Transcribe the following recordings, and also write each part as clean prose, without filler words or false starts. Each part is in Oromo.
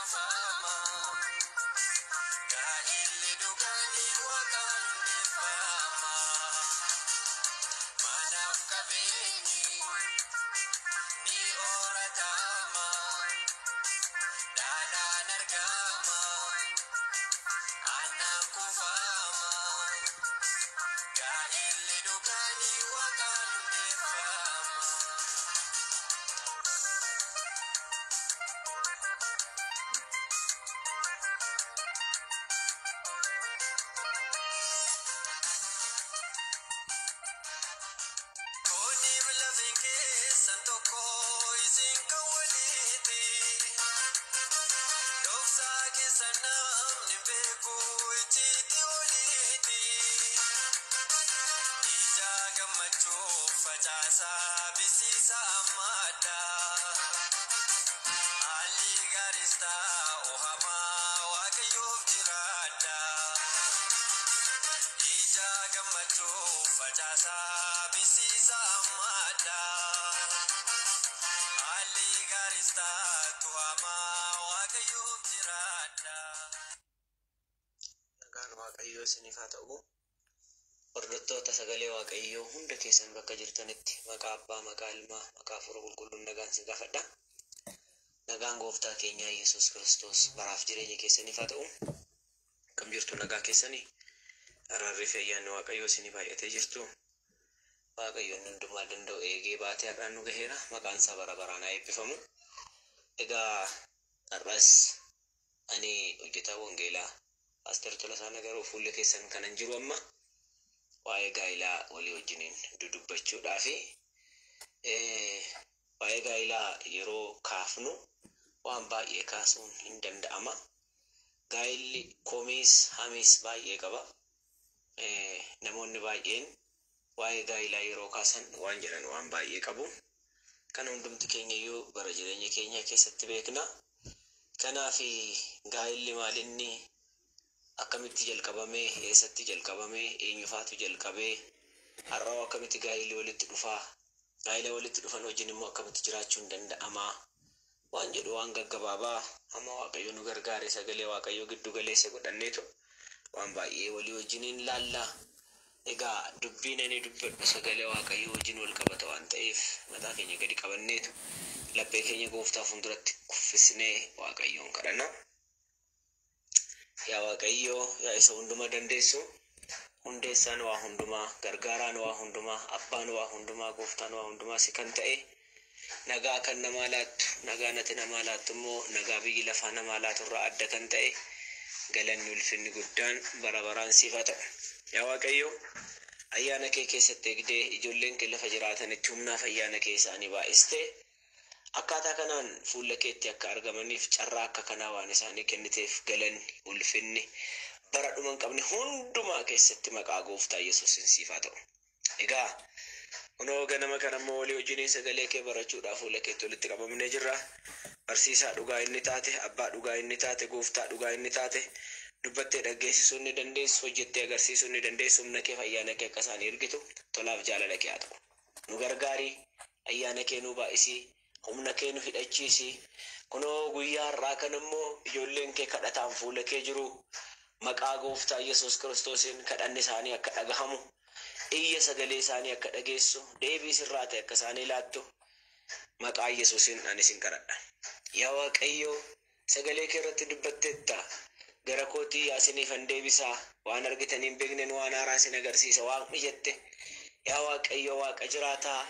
cufaama. Gaa'illi dhugaanii waaqaan hundeeffama. Manaaf qabeenyi ni horatama. Dhaalaan argama. Aannan kuufama. Gaa'illi dhugaanii waaqaan hundeeffama. Kooniif lafeen keessan tokko isin kan waliiti. Dhoksaa keessa namni hin beeku icciitii oliiti. Ija gammachuu facaasaa bisiisa ammaadha. Haalli gaariis taa'u hamaa waaqayyoof jiraadha. Ija gammachuu facaasaa bisiisa ammaadha. Haalli gaariis taatu hamaa waaqayyoof jiraadha. Nagaan Waaqayyoo isiniif haa ta'u. Hordoftoota sagalee Waaqayyoo hunda keessan bakka jirtanitti maqaa Abbaa, maqaa Ilmaa, maqaa Hafuura Qulqulluun nagaan isin gaafadha. Nagaan Gooftaa keenyaa Yesuus Kiristoos baraaf jireenya keessaniif haa ta'u. Akkam jirtu nagaa keessanii? Araarri fi ayyaanni Waaqayyoo isinii baay'atee jirtu. Waaqayyoon hundumaa danda'u eegee baatee har'aan nu gaheera. Maqaan isaa bara baraan haa eebbifamu. Egaa har'as ani hojjetaa wangeelaa Paaster Tolasaa Nagaroo fuula keessan kanan jiru amma waa'ee gaa'ilaa walii wajjiniin dudubbachuudhaafi waa'ee gaa'ilaa yeroo kaafnu waan baay'ee kaasuun hin danda'ama. Gaa'illi komiis hamiis baay'ee qaba. Namoonni baay'een waa'ee gaa'ilaa yeroo kaasan waan jedhan waan baay'ee qabu. Kana hundumti keenya iyyuu bara jireenya keenya keessatti beekna. Kanaaf gaa'illi maalinni akkamitti jalqabamee, eessatti jalqabamee, eenyufaatu jalqabee, har'aa akkamitti gaa'illi walitti dhufaa, gaa'ila walitti dhufan wajjin immoo akkamitti jiraachuun danda'amaa waan jedhu waan gaggabaabaa hamma Waaqayyo nu gargaare sagalee Waaqayyoo giddu galeessa godhanneetu waan baay'ee walii wajjiniin laalla. Egaa dubbiin ani dubbadhu sagalee Waaqayyoo wajjin wal qabata waan ta'eef mataa keenya gadi qabanneetu laphee keenya gooftaa fuulduratti kuffisnee Waaqayyoon kadhanna. Yaa Waaqayyoo, yaa isa hundumaa dandeessu, hundeessaan waa hundumaa, gargaaraan waa hundumaa, abbaan waa hundumaa, gooftaan waa hundumaa si kan ta'e, nagaa kan namaa laattu, nagaa nati namaa laattu immoo nagaa biyyi lafaa namaa laatu irraa adda kan ta'e, galanni ulfinni guddaan bara baraan siif haa ta'u. Yaa Waaqayyo, ayyaana kee keessatti eegdee ijoolleen kee lafa jiraatanitti humnaaf ayyaana kee isaanii baay'istee akkaataa kanaan fuula keetti akka argamaniif carraa akka kanaa waan isaanii kenniteef galanni ulfinni bara dhuma hin qabne hundumaa keessatti maqaa gooftaa Yesuusin siif haa ta'u. Egaa kunoo ganama kana immoo walii wajjiniin sagalee kee barachuudhaaf fuula keetti walitti qabamnee jirra. Barsiisaa dhugaa inni taate, abbaa dhugaa inni taate, gooftaa dhugaa inni taate, dubbattee dhaggeessisuu ni dandeessu, hojjettee agarsiisuu ni dandeessu, humna kee fi ayyaana kee akka isaanii ergitu tolaaf jaalala kee haa ta'u. Nu gargaari, ayyaana kee nu baay'isii, humna kee nu hidhachiisi. Kunoo guyyaa har'aa kana immoo ijoolleen kee kadhataan fuula kee jiru. Maqaa gooftaa Yesuus Kiristoosiin kadhanni isaanii akka dhagahamu, iyya sagalee isaanii akka dhageessu, deebii sirraa ta'e akka isaanii laattu maqaa Yesuusiin ani isin kadhadha. Yaa Waaqayyo, sagalee kee irratti dubbatteetta. Gara kootii yaasiniifan deebisaa, waan argitanii hin beekneen waan haaraa isin agarsiisa waaqni jette. Yaa Waaqayyo Waaqa jiraataa,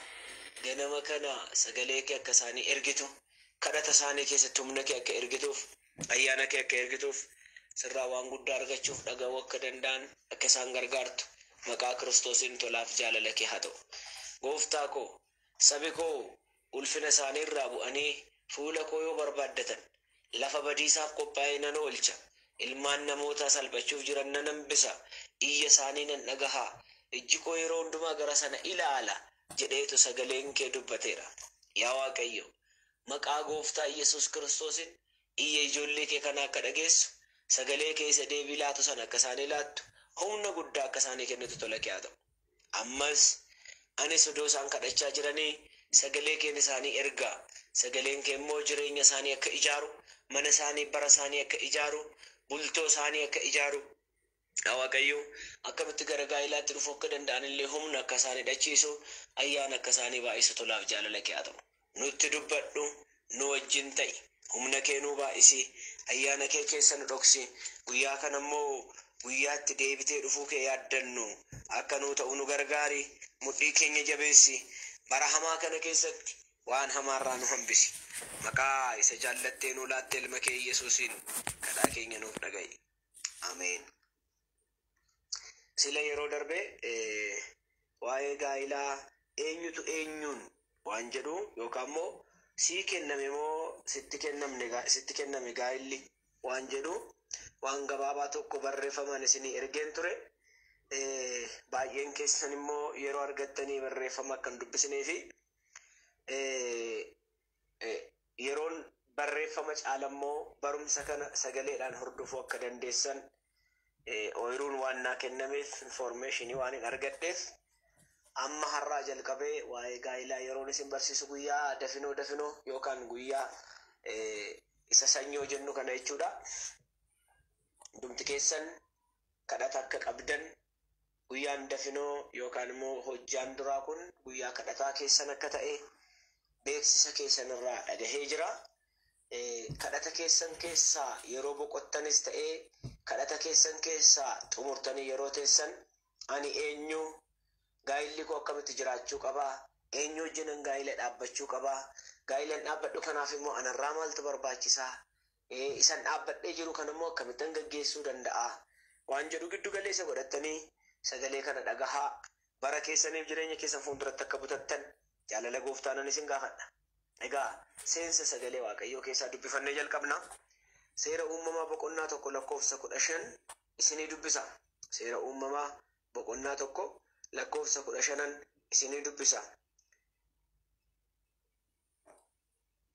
ganama kana sagalee kee akka isaanii ergitu, kadhata isaanii keessatti humna kee akka ergituuf, ayyaana kee akka ergituuf, sirraa waan guddaa argachuuf dhaga'uu akka danda'an akka isaan gargaartu maqaa Kiristoosiin tolaaf jaalala kee haa ta'u. Gooftaa koo, sabi koo ulfina isaanii irraa bu'anii fuula koo yoo barbaaddatan lafa badiisaaf qophaa'e nan oolcha. Ilmaan namootaa salphachuuf jiran nan hambisa. Iyya isaanii nan dhagaha. Ijji koo yeroo hundumaa gara sana ilaala jedheetu sagaleen kee dubbateera. Yaa Waaqayyo, maqaa gooftaa Yesuus Kiristoosiin iyya ijoollee kee kana akka dhageessu, sagalee kee isa deebii laatu sana akka isaanii laattu, humna guddaa akka isaanii kennitu tola kee haa ta'u. Ammas anis odoo isaan kadhachaa jiranii Sagalee keen isaanii ergaa. Sagaleen kee immoo jireenya isaanii akka ijaaru, mana isaanii, bara isaanii akka ijaaru, bultoo isaanii akka ijaaru. Yaa Waaqayyo, akkamitti gara gaa'ilaatti dhufuu akka danda'an illee humna akka isaanii dhachiisu, ayyaana akka isaanii baay'isu tolaaf jaalala kee haa ta'u. Nutti dubbadhu, nu wajjin ta'i. Humna kee nuu baay'isi, ayyaana kee keessa nu dhoksi. Guyyaa kana immoo guyyaatti deebitee dhufuu kee yaaddannu akka nuu ta'u nu gargaari. Mudhii keenya jabeessi. Bara hamaa kana keessatti waan hamaarraa nu hambisi. Maqaa isa jaallattee nuu laatte ilma kee Yesuusiin kadhaa keenya nuuf dhaga'i. Ameen. Sila yeroo darbe waa'ee gaa'ilaa eenyutu eenyuun waan jedhu yookaan immoo sii kenname moo sitti kennamne sitti kenname gaa'illi waan jedhu waan gabaabaa tokko barreeffamaan isinii ergeen ture. Baay'een keessan immoo yeroo argattanii barreeffama akka hin dubbisnee fi yeroon barreeffama caalammoo barumsa kana sagaleedhaan hordofuu akka dandeessan ooyiruun waan naa kennameef, informationii waan hin argadheef, amma har'aa jalqabee waa'ee gaa'ilaa yeroon isin barsiisu guyyaa dafinoo dafinoo yookaan guyyaa isa sanyoo jennu kana jechuudha. Hundumti keessan kadhata akka qabdan, guyyaan dafinoo yookaan immoo hojjaan duraa kun guyyaa kadhataa keessan akka ta'e beeksisa keessan irraa dhagahee jira. Kadhata keessan keessaa yeroo boqottanis ta'ee, kadhata keessan keessaa xumurtanii yeroo teessan, ani eenyu, gaa'illi koo akkamitti jiraachuu qabaa, eenyu wajjinan gaa'ila dhaabbachuu qabaa, gaa'ilan dhaabbadhu kanaaf immoo anarraa maaltu barbaachisaa, isan dhaabbadhee jiru kan immoo akkamittan gaggeessuu danda'a waan jedhu giddu galeessa godhattanii sagalee kana dhagahaa bara keessaniif jireenya keessan fuulduratti akka butattan jaalala gooftaanan isin gaafadha. Egaa seensa sagalee Waaqayyoo keessaa dubbifannee jalqabna. Seera Uumamaa boqonnaa 1 lakkoofsa 15 isinii dubbisa. Seera Uumamaa boqonnaa 1 lakkoofsa 15n isinii dubbisa.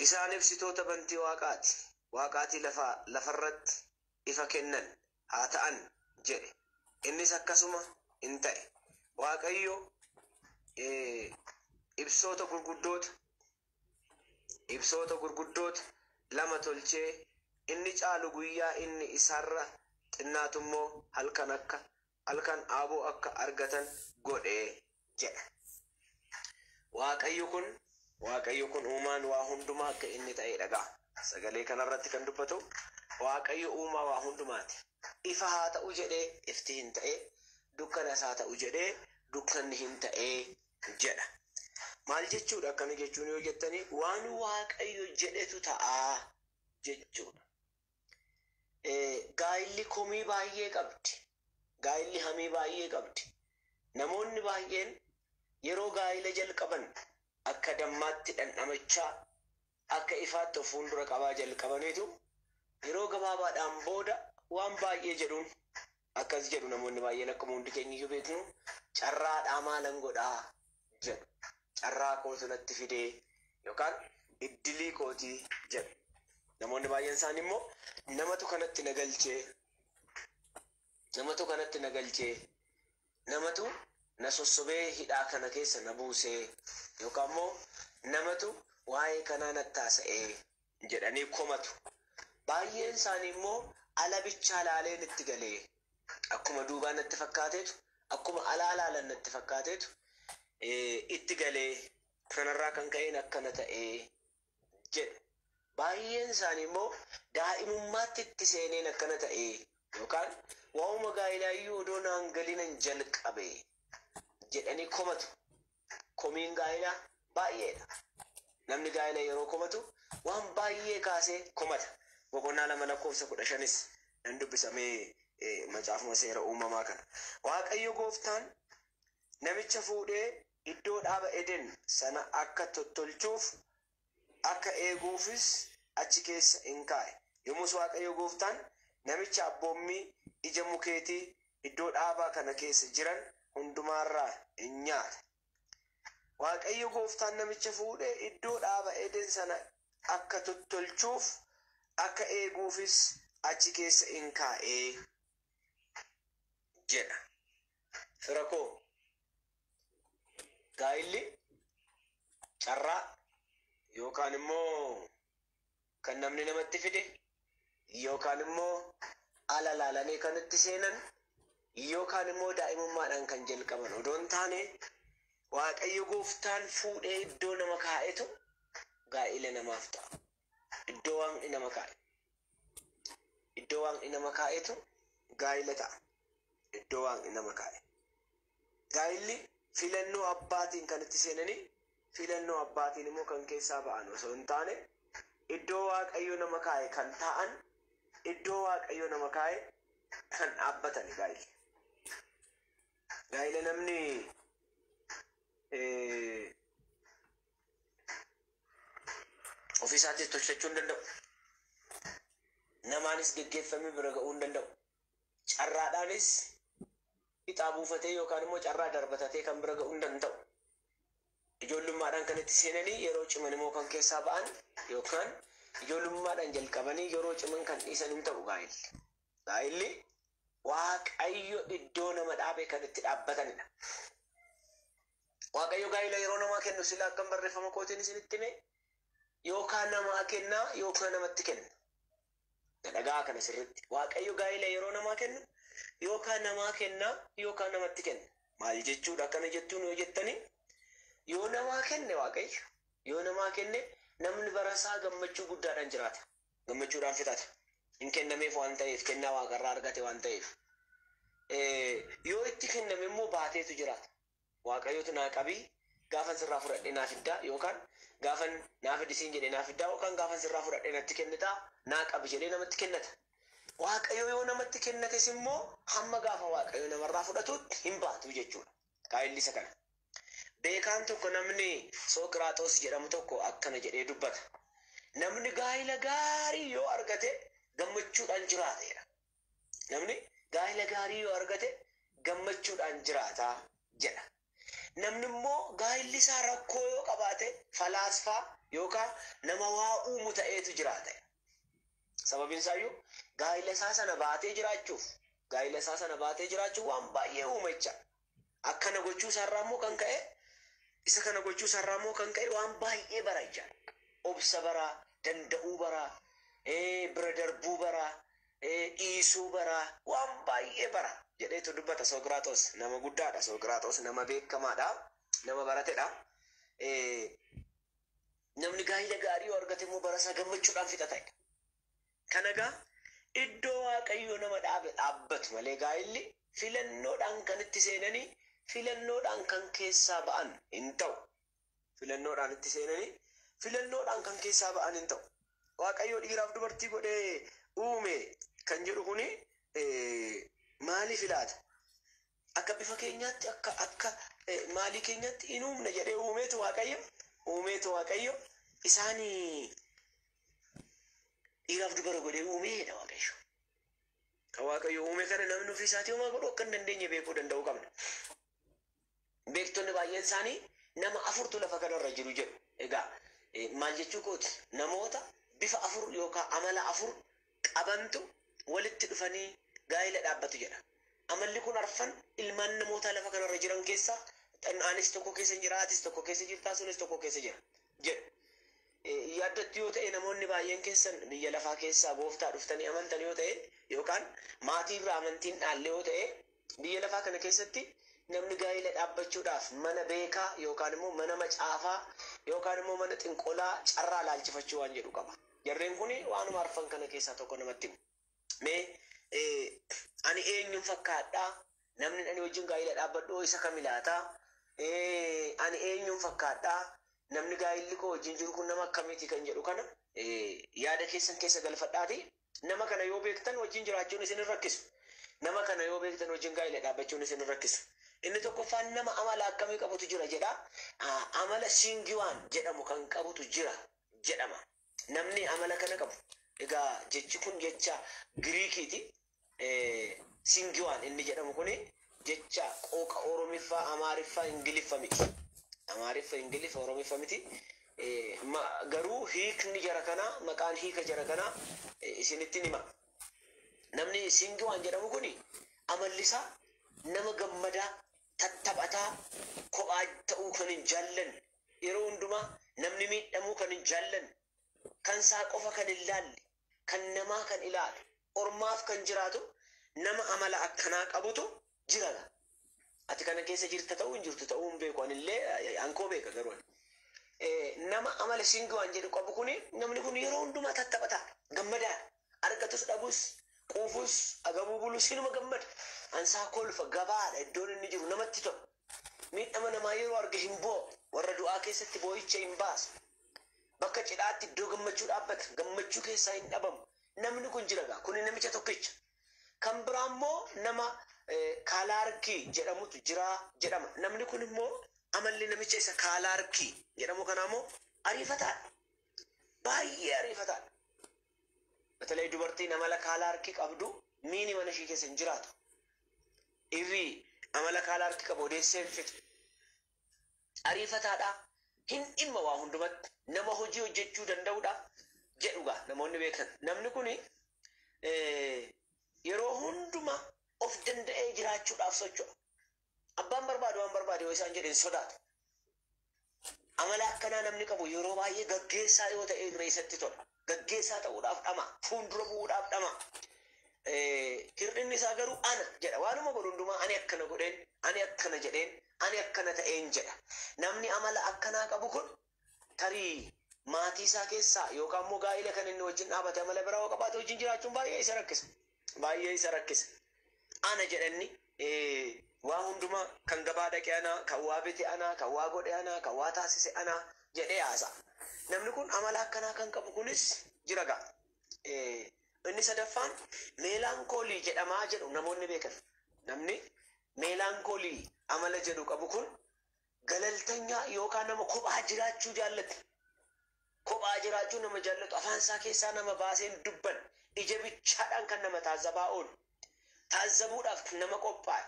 Isaan ibsitoota bantii waaqaati. Waaqaatii lafa lafarratti ifa kennan haa ta'an jedhe. Innis akkasuma in ta'e. Waaqayyo ibsoota gurguddoota lama tolchee, inni caalu guyyaa, inni isarra xinnaatu immoo halkan akka halkan aaboo akka argatan godhe jedha. Waaqayyo kun uumaan waa hundumaa akka inni ta'e dhagaa. Sagalee kanarratti kan dubbatu Waaqayyo uumaa waa hundumaati. Ifa haa ta'u jedhee ifti hin ta'e, dukkanas haa ta'u jedhee dukkanni hin ta'e jedha. Maal jechuudha akkana jechuun yoo jettanii, waan Waaqayyo jedhetu ta'aa jechuudha. Gaa'illi komii baay'ee qabdi. Gaa'illi hamii baay'ee qabdi. Namoonni baay'een yeroo gaa'ila jalqaban akka dammaatti dhandhamachaa, akka ifaatti of fuuldura qabaa jalqabaniitu, yeroo gabaabaadhaan booda waan baay'ee jedhuun. Akkas jedhu namoonni baay'een, akkuma hundi keenya iyyuu beeknu, carraadhaa maalan godhaa jedhu. Carraa kootu natti fidee yookaan iddilii kootii jedhu. Namoonni baay'een isaanii immoo namatu kanatti na galchee, namatu kanatti na galchee, namatu na sossobee hidhaa kana keessa na buusee yookaan immoo namatu waa'ee kanaa nattaasa'ee jedhanii komatu. Baay'een isaanii immoo ala bichaa laaleen itti galee, akkuma duubaa natti fakkaateetu, akkuma alaa laalan natti fakkaateetu itti galee, kanarraa kan ka'een akkana ta'ee jedhu. Baay'een isaanii immoo daa'imummaatti itti seeneen akkana ta'ee yookaan waa'uma gaa'ilaayyuu odoo naan galinan jalqabe jedhanii komatu. Komiin gaa'ilaa baay'eedha. Namni gaa'ila yeroo komatu waan baay'ee kaasee komata. Boqonnaa 2 lakkoofsa 15s nan dubbisamee, macaafuma Seera Uumamaa kana. Waaqayyo gooftaan namicha fuudhee iddoo dhaaba Eden sana akka tottolchuuf, akka eeguufis achi keessa in kaa'e. Yommus Waaqayyo gooftaan namicha abboommii, ija mukeetii iddoo dhaabaa kana keessa jiran hundumaarraa in nyaata. Waaqayyo gooftaan namicha fuudhee iddoo dhaaba Eden sana akka tottolchuuf, akka eeguufis achi keessa in kaa'ee jedha. Fira koo, gaa'illi Carraa yookaan immoo kan namni namatti fide yookaan immoo ala laalanii kan itti seenan yookaan immoo daa'imummaadhaan kan jalqaban odoo hin taane Waaqayyo gooftaan fuudhee iddoo nama kaa'etu gaa'ila namaaf ta'a. Iddoo waaqni nama kaa'e. Iddoo waaqni nama kaa'etu gaa'ila ta'a. Iddoo waaqni nama kaa'e. Gaa'illi filannoo abbaatiin kan itti seenanii filannoo abbaatiin immoo kan keessaa ba'an osoo hin taane iddoo waaqayyo nama kaa'e kan taa'an iddoo waaqayyo nama kaa'e kan dhaabbatan gaa'illi. Gaa'ila namni ofiisaatis tolchachuu hin danda'u. Namaanis geggeeffamee bira ga'uu hin danda'u. Carraadhaanis ixaa buufatee yookaan immoo carraa darbatatee kan bira ga'uu hin danda'u. Ijoollummaadhaan kan itti seenanii yeroo ciman immoo kan keessaa ba'an yookaan ijoollummaadhaan jalqabanii yeroo ciman kan dhiisan hin ta'u gaa'illi. Gaa'illi Waaqayyo iddoo nama dhaabe kan itti dhaabbatanidha. Waaqayyo gaa'ila yeroo namaa kennu sila akkam barreeffama kootiin isinitti hime yookaan namaa kennaa yookaan namatti kenna. Dhagaa kana sirriitti. Waaqayyo gaa'ila yeroo namaa kennu yookaan namaa kennaa yookaan namatti kenna. Maal jechuudha akkana jettuun yoo jettanii yoo namaa kenne Waaqayyo yoo namaa kenne namni barasaa gammachuu guddaadhaan jiraata. Gammachuudhaan fixata. Hin kennameef waan ta'eef kennaa waaqarraa argate waan ta'eef. Yoo itti kenname immoo baateetu jiraata. Waaqayyotu naa qabii gaafan sirraa fudhadhee naa fiddaa yookaan gaafan naa fidisiin jedhee naa fiddaa yookaan gaafan sirraa fudhadhee natti kennitaa naa qabi jedhee namatti kennata. Waaqayyo yoo namatti kennates immoo hamma gaafa waaqayyo namarraa fudhatutti hin baatu jechuudha. Gaa'illi isa kana. Beekaan tokko namni Soqiraaxoos jedhamu tokko akkana jedhee dubbata. Namni gaa'ila gaarii yoo argate gammachuudhaan jiraateera. Namni gaa'ila gaarii yoo argate gammachuudhaan jiraata jedha. Namni immoo gaa'illi isaa rakkoo yoo qabaate falaasfaa yookaan nama waa uumu ta'eetu jiraata. Sababiin isaayyuu gaa'ila isaa sana baatee jiraachuuf gaa'ila isaa sana baatee jiraachuuf waan baay'ee uuma jecha. Akkana gochuu isaarraa immoo kan ka'e isa kana gochuu isaarraa immoo kan ka'e waan baay'ee bara jecha. Obsa baraa, danda'uu baraa, bira darbuu baraa, dhiisuu baraa, waan baay'ee bara jedheetu dubbata Soqiraaxoos. Nama guddaadha Soqiraaxoos, nama beekamaadha, nama baratedha. Namni gaa'ila gaarii yoo argate immoo bara isaa gammachuudhaan fixata. Kana egaa iddoo waaqayyo nama dhaabe dhaabbatu malee gaa'illi filannoodhaan kan itti seenanii filannoodhaan kan keessaa ba'an hin ta'u. Filannoodhaan itti seenanii filannoodhaan kan keessaa ba'an hin ta'u. Waaqayyo dhiiraaf dubartii godhee uume kan jedhu kuni maaliif ilaata? Akka bifa keenyaatti akka akka maalii keenyaatti hin uumne jedhee uumeetu Waaqayyo uumeetu Waaqayyo isaanii dhiiraaf dubara godhee uumeedha Waaqayyo. Kan Waaqayyo uume kana namni ofii isaatii homaa godhuu akka hin dandeenye beekuu danda'uu qabna. Beektonni baay'een isaanii nama afurtu lafa kanarra jiru jedhu. Egaa maal jechuu kooti? Namoota bifa afur yookaan amala afur qabantu walitti dhufanii gaa'ila dhaabbatu jedha. Amalli kun arfan ilmaan namoota lafa kanarra jiran keessaa anis tokko keessa jira, atis tokko keessa jirta, sunis tokko keessa jira jedhu. Yaaddattu yoo ta'e namoonni baay'een keessan biyya lafaa keessaa gooftaa dhuftanii amantan yoo ta'e yookaan maatii irraa amantiin dhaalle yoo ta'e biyya lafaa kana keessatti namni gaa'ila dhaabbachuudhaaf mana beekaa yookaan immoo mana macaafaa yookaan immoo mana xinqolaa carraa laalchifachuu waan jedhu qaba. Jarreen kun waanuma arfan kana keessaa tokko namatti himu. Mee ani eenyuun fakkaadhaa? Namni ani wajjin gaa'ila dhaabbadhu isa kami laata? Ani eenyuun fakkaadhaa? Namni gaa'illi koo wajjin jiru kun nama akkamiiti kan jedhu kana yaada keessan keessa galfadhaati. Nama kana yoo beektan wajjin jiraachuun isin hin rakkisu. Nama kana yoo beektan wajjin gaa'ila dhaabbachuun isin hin rakkisu. Inni tokkoffaan nama amala akkamii qabutu jira jedha. Amala siingiwaan jedhamu kan qabutu jira jedhama. Namni amala kana qabu. Egaa jechi kun jecha Giriikiiti. Siingiwaan inni jedhamu kuni jecha qooqa Oromiffaa, Amaariffaa, Ingiliffa miti. Amaariffa, Ingiliffa, Oromiffa miti. Garuu hiikni jara kanaa, maqaan hiika jara kanaa isinitti hima. Namni siingiwaan jedhamu kuni amalli isaa nama gammadaa, tattaphataa, kophaa ta'uu kan hin jaallanne, Yeroo hundumaa namni miidhamuu kan hin jaallanne, kan isaa qofa kan hin laalle, kan namaa kan ilaalu, ormaaf kan jiraatu nama amala akkanaa qabutu jira. Ati kana keessa jirta ta'uu hin jirtu ta'uu hin beeku. Anillee ankoo beeka garuu ani. Nama amala siingiwaan jedhu qabu kuni, namni kun yeroo hundumaa tattaphataadha. Gammadaadha. Argatus dhabus, quufus, agabuu bulus hinuma gammada. Ansaa kolfa gabaadha, iddoon inni jiru namatti tola. Miidhama namaa yeroo arge hin boo'u. Warra du'aa keessatti boo'icha hin baasu. Bakka cidhaatti iddoo gammachuu dhaabbata. Gammachuu keessaa hin dhabamu. Namni kun jira gaa. Kuni namicha tokkicha. Kan biraa immoo nama kaalaarkii jedhamutu jira jedhama. Namni kun immoo amalli namicha isa kaalaarkii jedhamu kanaa immoo ariifataadha. Baay'ee ariifataadha. Batalee dubartiin amala kaalaarkii qabdu miini mana ishii keessa hin jiraatu. Dhiirri amala kaalaarkii qabu odeessee hin fixu. Ariifataadha. Hin dhimma waa hundumatti, nama hojii hojjechuu danda'udha jedhu gaa namoonni beekan. Namni kuni yeroo hundumaa of danda'ee jiraachuudhaaf socho'a. Abbaan barbaadu waan barbaade yoo isaan jedhe hin sodaatu. Amala akkanaa namni qabu yeroo baay'ee gaggeessaa yoo ta'e irra isatti tola. Gaggeessaa ta'uudhaaf dhama. Fuuldura bu'uudhaaf dhama. Hir'inni isaa garuu ana jedha. Waanuma godhu hundumaa ani akkana godheen, ani akkana jedheen, ani akkana ta'een jedha. Namni amala akkanaa qabu kun tarii maatii isaa keessaa yookaan immoo gaa'ila kan inni wajjin dhaabate amala biraa yoo qabaate wajjin jiraachuun baay'ee isa rakkisa. Baay'ee isa rakkisa. Ana jedhanni waa hundumaa kan gabaa dhaqe ana, kan waa bite ana, kan waa godhe ana, kan waa taasise ana jedhee haasa'a. Namni kun amala akkanaa kan qabu kunis jira gaa. Inni sadaffaan meelaankoolii jedhamaa jedhu namoonni beekan. Namni meelaankoolii amala jedhu qabu kun galaltanyaa yookaan nama kophaa jiraachuu jaallatu. Kophaa jiraachuu nama jaallatu, afaan isaa keessaa nama baaseen dubban, ija bichaadhaan kan nama taazzabaa oolu. Taazzabuudhaaf nama qophaa'e.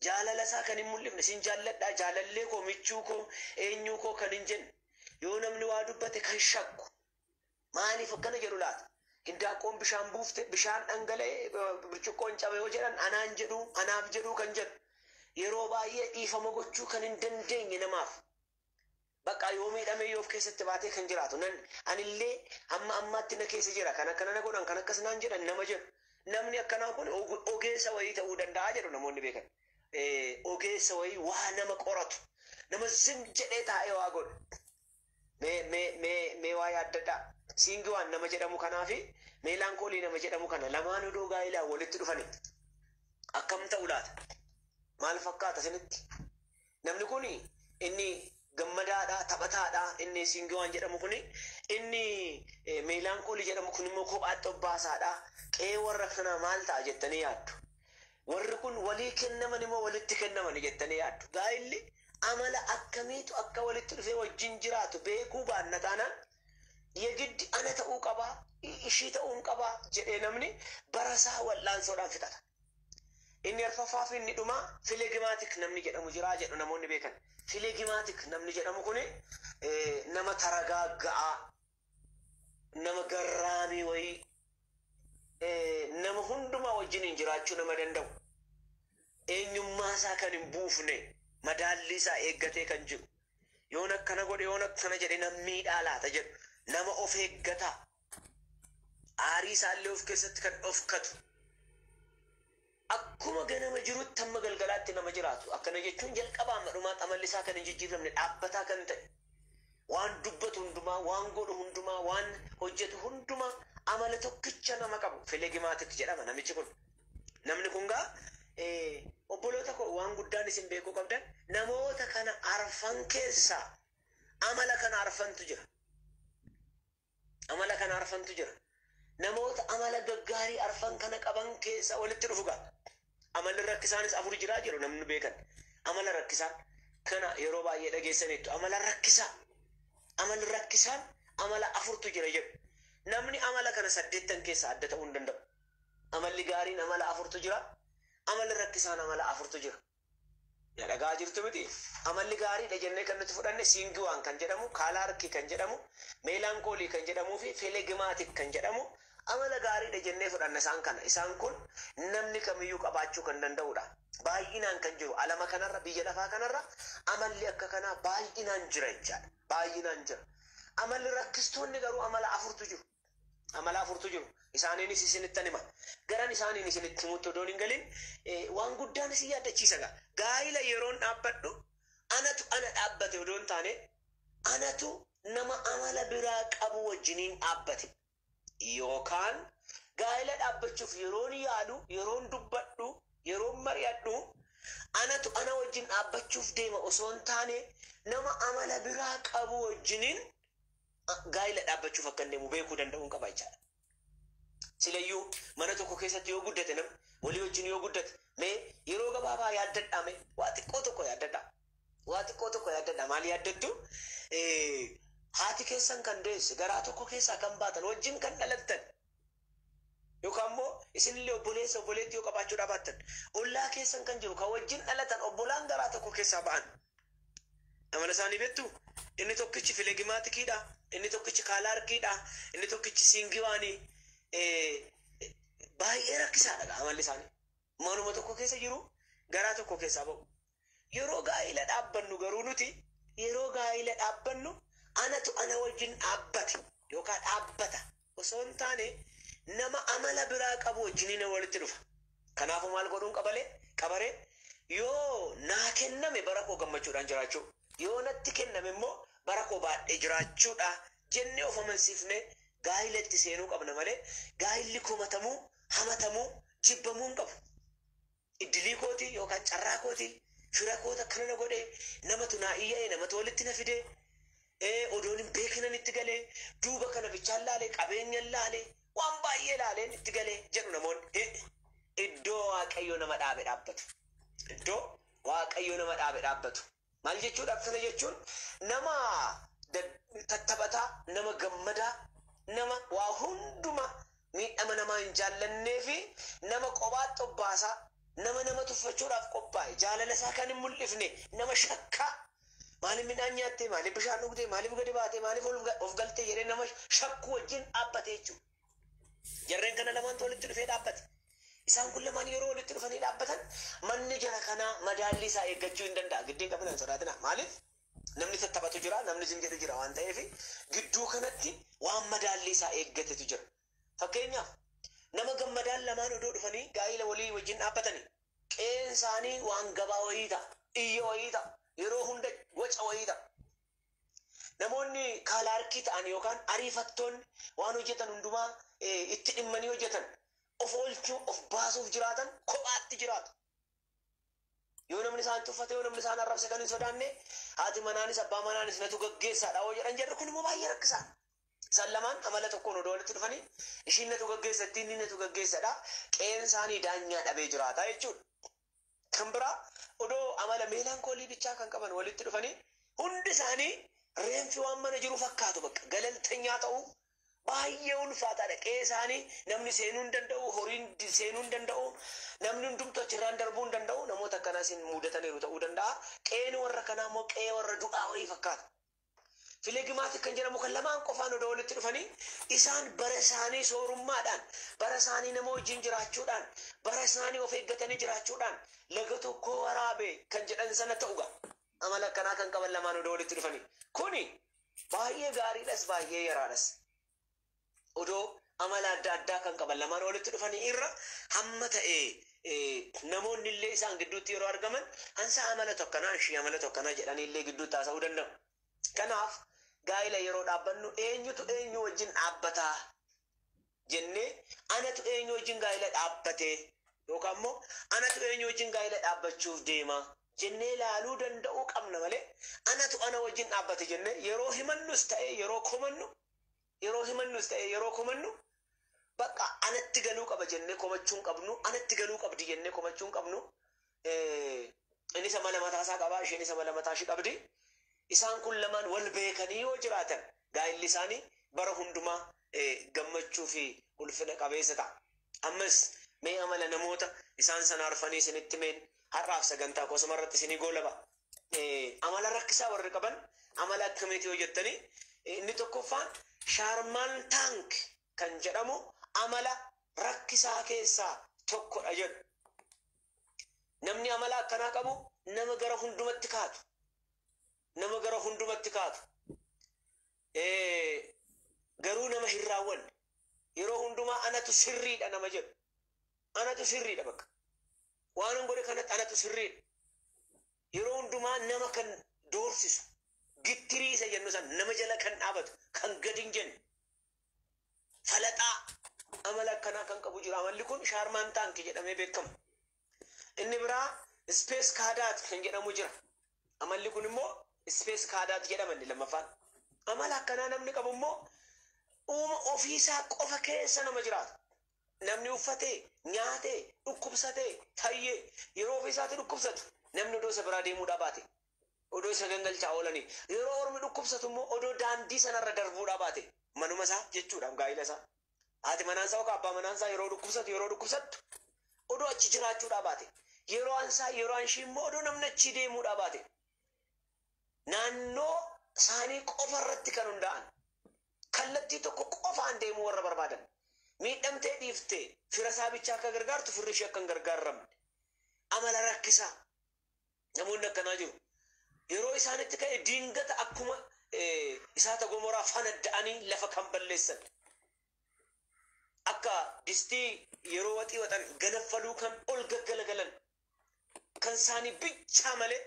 Jaalala isaa kan hin mul'ifne, sin jaalladhaa, jaalallee koo, michuu koo, eenyuu koo kan hin jenne, yoo namni waa dubbate kan shakku. Maaliif akkana jedhu laata? Hindaaqqoon bishaan buufte bishaan dhangala'ee burcuqqoon cabe yoo jedhan anaan jedhu, anaaf jedhu kan jedhu. Yeroo baay'ee dhiifama gochuu kan hin dandeenye namaaf. Bakka yoo miidhame yoo of keessatti baatee kan jiraatu. Nan anillee hamma ammaatti na keessa jira, kan akkana na godhan, kan akkas naan jedhan nama jedhu. Namni akkanaa kun ogeessa wayii ta'uu danda'a jedhu namoonni beekan. Ogeessa wayii waa nama qoratu. Nama zim jedhee taa'ee waa godhu. Mee mee mee mee waa yaaddadhaa. Siingiwaan nama jedhamu kanaa fi meelaankoolii nama jedhamu kana lamaan odoo gaa'ilaan walitti dhufani. Akkam ta'u laata? Maal fakkaata isinitti? Namni kun inni gammadaadha, taphataadha, inni siingiwaan jedhamu kun, inni meelaankoolii jedhamu kun immoo kophaatti obbaasaadha. Qe'ee warra kanaa maal ta'a jettanii yaaddu? Warri kun walii kennaman immoo walitti kennaman jettanii yaaddu? Gaa'illi amala akkamiitu akka walitti dhufee wajjin jiraatu beekuu baanna taanaan, yegiddi ana ta'uu qabaa, ishii ta'uu qabaa jedhee namni barasaa wal'aansoodhaan fixata. Inni arfaffaa fi inni dhumaa fileegimaatik namni jedhamu jiraa jedhu namoonni beekan. Fileegimaatik namni jedhamu kuni nama taragaaga'aa, nama garraamii wayii, nama hundumaa wajjiniin jiraachuu nama danda'u. Eenyummaa isaa kan hin buufne, madaalli isaa eeggatee kan jiru. Yoon akkana godhe, yoon akkana jedhe nam miidhaa laata jedhu. Nama of eeggataa. Aarii isaallee of keessatti kan dhofkatu. Akkuma ganama jirutti hamma galgalaatti nama jiraatu. Akkana jechuun jalqabaa amma dhumaa amalli isaa kan hin jijjiiramne, dhaabbataa kan ta'e. Waan dubbatu hundumaa, waan godhu hundumaa, waan hojjetu hundumaa amala tokkicha nama qabu. Fileegimaatik jedhama namichi kun. Namni kun gaa, obboloota koo, waan guddaan isin beekuu qabdan, namoota kana arfan keessaa amala kana arfantu jira. Amala kana arfantu jira. Namoota amala gaggaarii arfan kana qaban keessa walitti dhufu gaa. Amalli rakkisaanis afur jiraa jiru namni beekan. Amala rakkisaan kana yeroo baay'ee dhageessaniittu, amala rakkisaa. Amalli rakkisaan amala afurtu jira jedhu. Namni amala kana saddeettan keessaa adda ta'uu hin danda'u. Amalli gaariin amala afurtu jira. Amalli rakkisaan amala afurtu jira. Ya dhagaa jirtu miti. Amalli gaariidha jennee kan nuti fudhanne siingiwaan kan jedhamu, kaalaarkii kan jedhamu, meelaankoolii kan jedhamuu fi fileegimaatik kan jedhamu amala gaariidha jennee fudhanna isaan kana. Isaan kun namni kamiyyuu qabaachuu kan danda'udha. Baay'inaan kan jiru alama kanarra, biyya lafaa kanarra amalli akka kanaa baay'inaan jira jechaadha. Baay'inaan jira. Amalli rakkistoonni garuu amala afurtu jiru. Amala afurtu jiru. Isaaniinis isinittan hima. Garan isaaniin isinitti himutti odoon hin galin waan guddaan isin yaaddachiisa gaa. Gaa'ila yeroon dhaabbadhu anatu ana dhaabbate odoo hin taane anatu nama amala biraa qabu wajjiniin dhaabbate. Yookaan gaa'ila dhaabbachuuf yeroon yaalu, yeroon dubbadhu, yeroon mari'adhu anatu ana wajjin dhaabbachuuf deema osoo hin taane nama amala biraa qabu wajjiniin gaa'ila dhaabbachuuf akka hin deemu beekuu danda'uun qaba jechaadha. Silayyuu mana tokko keessatti yoo guddate, namni walii wajjin yoo guddate, mee yeroo gabaabaa yaaddadhaa, mee waa xiqqoo tokko yaaddadhaa. Waa xiqqoo tokko yaaddadhaa. Maal yaaddattu? Haati keessan kan deesse, garaa tokko keessaa kan baatan, wajjin kan dhalattan, yookaan immoo isinillee obboleessa obboleettii yoo qabaachuu dhabaattan, ollaa keessan kan jiru kan wajjin dhalatan, obbolaan garaa tokko keessaa ba'an. Amala isaanii beektu? Inni tokkichi phlegmaticiidha, inni tokkichi cholericiidha, inni tokkichi sanguineii. Baay'ee rakkisaadha amalli isaanii. Manuma tokko keessa jiru, garaa tokko keessaa ba'u. Yeroo gaa'ila dhaabbannu garuu, nuti yeroo gaa'ila dhaabbannu anatu ana wajjin dhaabbate yookaan dhaabbata osoo hin taane nama amala biraa qabu wajjiniin walitti dhufa. Kanaafuu maal godhuun qabalee qabaree? Yoo naa kenname bara koo gammachuudhaan jiraachuu, yoo natti kenname immoo bara koo baadhee jiraachuudha jennee of amansiifnee gaa'ila itti seenuu qabna malee gaa'illi komatamuu, hamatamuu, jibbamuu hin qabu. Iddilii kootii yookaan carraa kootii, fira koota akkana na godhee, namatu naa iyya'e, namatu walitti na fidee, odoon hin beekinan itti galee, duuba kana bichaan laalee, qabeenyan laalee, waan baay'ee laaleen itti galee jedhu namoonni. Iddoo Waaqayyo nama dhaabe dhaabbatu. Iddoo Waaqayyo nama dhaabe dhaabbatu. Maal jechuudha? Akkana jechuun nama tattaphataa, nama gammadaa, nama waa hunduma miidhama namaa hin jaallannee fi nama qophaa xobbaasaa, nama nama tuffachuudhaaf qophaa'e, jaalala isaa kan hin mul'ifne, nama shakkaa, maaliif midhaan nyaatte, maaliif bishaan dhugde, maaliif gadi baate, maaliif of galte jedhee nama shakkuu wajjin dhaabbate jechuudha. Jarreen kana lamaantu walitti dhufee dhaabbate. Isaan kun lamaan yeroo walitti dhufanii dhaabbatan manni jara kanaa madaalli isaa eeggachuu hin danda'a. Giddeen qabina, hin sodaatina. Maaliif? Namni tattaphatu jira, namni sin jedhu jira waan ta'eef gidduu kanatti waan madaalli isaa eeggatetu jira. Fakkeenyaaf, nama gammadaan lamaan odoo dhufanii gaa'ila walii wajjin dhaabbatanii qe'een isaanii waan gabaa wayii ta'a, iyya wayii ta'a, yeroo hunda waca wayii ta'a. Namoonni cholericii ta'an yookaan ariifattoonni waan hojjetan hundumaa itti dhimmanii hojjetan, of oolchuu, of baasuuf jiraatan, kophaatti jiraatu. Yoo namni isaan tuffate, yoo namni isaan arrabse kan hin sodaanne, haati manaanis abbaa manaanis natu gaggeessaadha hoo jedhan, jarri kun immoo baay'ee rakkisaadha. Isaan lamaan amala tokkoon odoo walitti dhufanii ishiin natu gaggeessatti, inni natu gaggeessadha. Qe'een isaanii daanyaa dhabee jiraata jechuudha. Kan biraa, odoo amala melancholy bichaa kan qaban walitti dhufanii hundi isaanii reenfi waan mana jiru fakkaatu, bakka galaltanyaa ta'uu, baay'ee ulfaataadha. Qe'ee isaanii namni seenuu hin danda'u, horiin seenuu hin danda'u, namni hundumtu achirraan darbuu hin danda'u. Namoota akkanaas mudataniiru ta'uu danda'a. Qe'een warra kanaa immoo qe'ee warra du'aa wayii fakkaata. Phlegmatic kan jedhamu kan lamaan qofaan odoo walitti dhufanii isaan bara isaanii soorummaadhaan, bara isaanii nama wajjin jiraachuudhaan, bara isaanii of eeggatanii jiraachuudhaan laga tokko waraabe kan jedhan sana ta'uga. Amala akkanaa kan qaban lamaan odoo walitti dhufanii. Kuni baay'ee gaariidhas, baay'ee yaraadhas. Odoo amala adda addaa kan qaban lamaan walitti dhufanii irra hamma ta'e namoonni illee isaan gidduutti yeroo argaman ansaa amala tokkanaa, ishii amala tokkanaa jedhanii illee gidduutti haasa'uu danda'u. Kanaaf gaa'ila yeroo dhaabbannu eenyutu eenyu wajjin dhaabbataa jennee, anatu eenyu wajjin gaa'ila dhaabbatee yookaan immoo anatu eenyu wajjin gaa'ila dhaabbachuuf deema jennee ilaaluu danda'uu qabna malee anatu ana wajjin dhaabbate jennee yeroo himannus ta'e yeroo komannu, yeroo himannus ta'e yeroo komannu, bakka anatti galuu qaba jennee komachuu hin qabnu, anatti galuu qabdi jennee komachuu hin qabnu. Innis amala mataasaa qaba, isheenis amala mataa ishii qabdi. Isaan kun lamaan wal beekanii yoo jiraatan gaa'illi isaanii bara hundumaa gammachuu fi ulfina qabeessa ta'a. Ammas mee amala namoota isaan sana arfanii isinitti meen har'aaf sagantaa kosuma irratti isinii goolaba. Amala rakkisaa warri qaban amala akkamiiti yoo jettanii, inni tokkoffaan Sharp tongue kan jedhamu amala rakkisaa keessaa tokkodha jedhu. Namni amala akkanaa qabu nama gara hundumatti kaatu. Nama gara hundumatti kaatu. Garuu nama hin raawwanne. Yeroo hundumaa anatu sirriidha nama jedhu. Anatu sirriidha bakka. Waan godhe kanatti anatu sirriidha. Yeroo hundumaa nama kan doorsisu, gittirii isa jennu san nama jala kan dhaabatu, kan gadi hin jenne. Falaxaa amala akkanaa kan qabu jira. Amalli kun shaarmaan taankii jedhamee beekama. Inni biraa space cadet kan jedhamu jira. Amalli kun immoo space cadet jedhama inni lammaffaan. Amala akkanaa namni qabu immoo uuma ofiisaa qofa keessa nama jiraatu. Namni uffatee, nyaatee, dhukkubsatee, fayyee yeroo ofiisaatti dhukkubsatu namni odoo isa biraa deemuudhaa baate. Odoo isa gangalchaa oolanii. Yeroo ormi dhukkubsatu immoo odoo daandii sanarra darbuudhaa baate. Manuma isaa jechuudha gaa'ila isaa. Haati manaansaa yookaan abbaa manaansaa yeroo dhukkubsatu yeroo dhukkubsattu odoo achi jiraachuudhaa baate. Yeroo ansaa yeroo anshii immoo odoo namni achi deemuudhaa baate. Naannoo isaanii qofa irratti kan hundaa'an. Kallattii tokko qofaan deemuu warra barbaadan. Miidhamtee dhiiftee fira isaa bichaa akka gargaartu firri ishee akka hin gargaaramne. Amala rakkisaa. Namoonni akkanaa jiru. Yeroo isaanitti ka'e diingata akkuma isaata gomoraa fanadda'anii lafa kan balleessan. Akka distii yeroo waxii waxan ganaffaluu kan ol gaggalagalan. Kan isaanii bichaa malee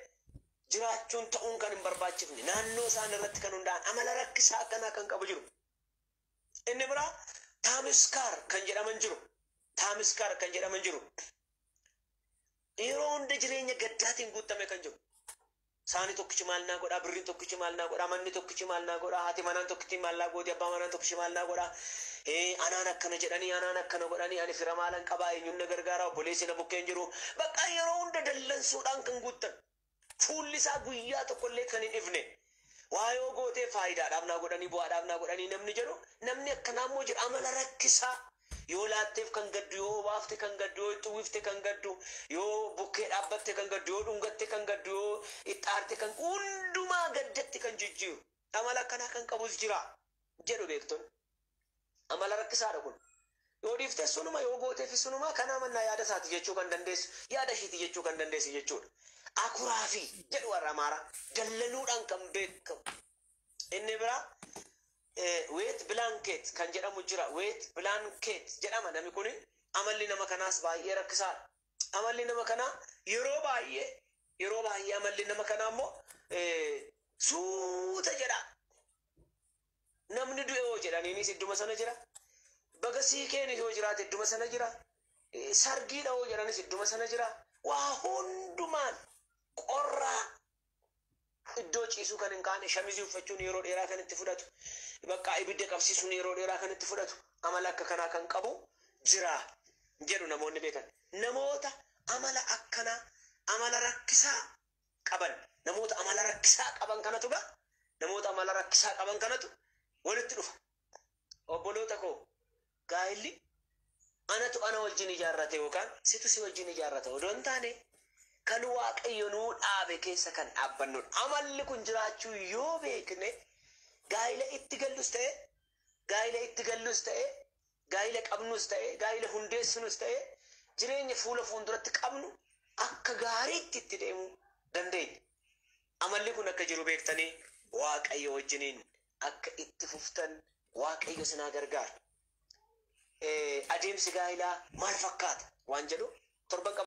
jiraachuun ta'uun kan hin barbaachifne naannoo isaan irratti kan hundaa'an amala rakkisaa akkanaa kan qabu jiru. Inni biraa taamiskaar kan jedhaman jiru. Taamiskaar kan jedhaman jiru. Yeroo hunda jireenya gaddaatiin guutame kan jiru. Saani tokkichi maal naa godhaa, birriin tokkichi maal naa godhaa, manni tokkichi maal naa godhaa, haati manaan tokkichi maal naa gooti, abbaa manaan tokkichi maal naa godhaa. Anaan akkana jedhanii, anaan akkana godhanii, ani fira maalan qabaa, eenyuun na gargaara, obboleessi na bukkeen jiru. Bakka yeroo hunda dallansuudhaan kan guuttan. Fuulli isaa guyyaa tokkollee kan hin ifne. Waa yoo gootee faayidaadhaaf naa godhanii, bu'aadhaaf naa godhanii namni jedhu, namni akkanaa immoo jira amala rakkisaa. Yoo laatteef kan gaddu, yoo baafte kan gaddu, yoo itti uwwifte kan gaddu, yoo bukkee dhaabbatte kan gaddu, yoo dhungatte kan gaddu, yoo itti kan hundumaa gaddatti kan jijjiiru. Amala akkanaa kan qabus jira jedhu beektonni. Amala rakkisaadha kun. Yoo dhiifte sunuma, yoo gooteef sunuma, kanaa mannaa yaada isaati jechuu kan dandeessu, yaada ishiiti jechuu kan dandeessu jechuudha. Akuraafi jedhu warra Amaaraa dallanuudhaan kan beekamu. Inni biraa wet blanket kan jedhamu jira. Wet blanket jedhama namni kuni. Amalli nama kanaas baay'ee rakkisaadha. Amalli nama kanaa yeroo baay'ee amalli nama kanaa immoo suuta jedha. Namni du'e hoo jedhaniinis idduma sana jira. Baga siikeen yoo jiraate idduma sana jira. Sargiidha hoo jedhanis idduma sana jira. Waa hundumaan qorraa iddoo ciisuu kan hin kaane, shamizii uffachuun yeroo dheeraa kan itti fudhatu, bakka ibidda qabsiisuun yeroo dheeraa kan itti fudhatu, amala akka kanaa kan qabu jira jedhu namoonni beekan. Namoota amala akkanaa, amala rakkisaa qaban, namoota amala rakkisaa qaban kanatu gaa, namoota amala rakkisaa qaban kanatu walitti dhufa. Obboloota koo, gaa'illi anatu ana wajjin ijaarrate yookaan situ si wajjin ijaarrate odoo hin taane kan Waaqayyo nuu dhaabe keessa kan dhaabbannudha. Amalli kun jiraachuu yoo beekne gaa'ila itti gallus ta'e, gaa'ila itti gallus ta'e, gaa'ila qabnus ta'e, gaa'ila hundeessinus ta'e, jireenya fuula fuulduratti qabnu akka gaariitti itti deemuu dandeenya. Amalli kun akka jiru beektanii Waaqayyo wajjiniin akka itti fuftan Waaqayyo sinaa gargaara. Adeemsi gaa'ilaa maal fakkaata waan jedhu torban qaba.